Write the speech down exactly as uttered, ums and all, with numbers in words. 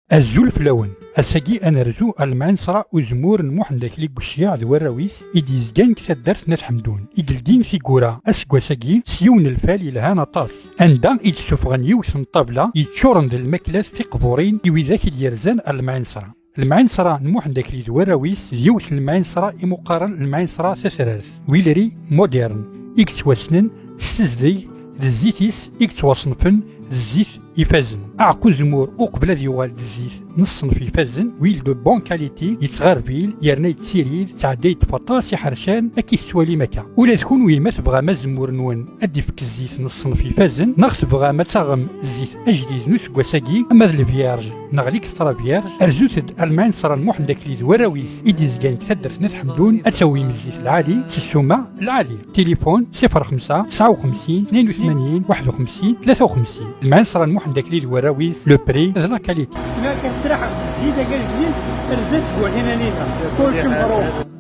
Azul fell-awen. Ass-agi ad nerzu ar Lemɛinsra Uzemmur n Muḥend Akli deg Ucciɛ d warraw-is i d-yezgan deg taddart n At Ḥemdun, i yeldin tiggura aseggas-agi s yiwen n lfal yelhan aṭas, anda i d-ssufɣen yiwet n ṭṭabla yeččuren d lmaklat tiqburin i widak i d-yerzan ar Lemɛinsra. Lemɛinsra n Muḥend Akli d warraw-is d yiwet n lemɛinsra imuqaren n lemɛinsra tatrart, wileri moderne, i yettwassnen s tezdeg d zzit-is i yettwaṣenfen d zzit ifazen. Aɛeqqa uzemmur uqbel ad yuɣal d zzit n ṣṣenf ifazen, huile de bonne qualité, yettɣarbil yerna yettirid, yettɛedday-d ɣef waṭas iḥercan, akka i tettwalim akka. Ula d kunwi ma tebɣam azemmur-nwen ad d-ifk zzit n ṣṣenf ifazen, neɣ tebɣam ad taɣem zzit ajdid n useggas-agi, ama d le vierge neɣ l'extra vierge, rzut-d ar Lemɛinsra n Muḥend Akli d warraw-is i d-yezgan deg taddart n At Ḥemdun, ad tawim zzit lɛali s ssuma lɛali. Tilifun: صفر خمسة تسعة وخمسين اثنين وثمانين واحد وخمسين ثلاثة وخمسين. Lemɛinsra n Muḥend Akli d warraw-is, le prix d la qualité. Ma kan tesraḥeḍ zzit-agi ajdid, rzut deg wahin anida. Kulci mebruk.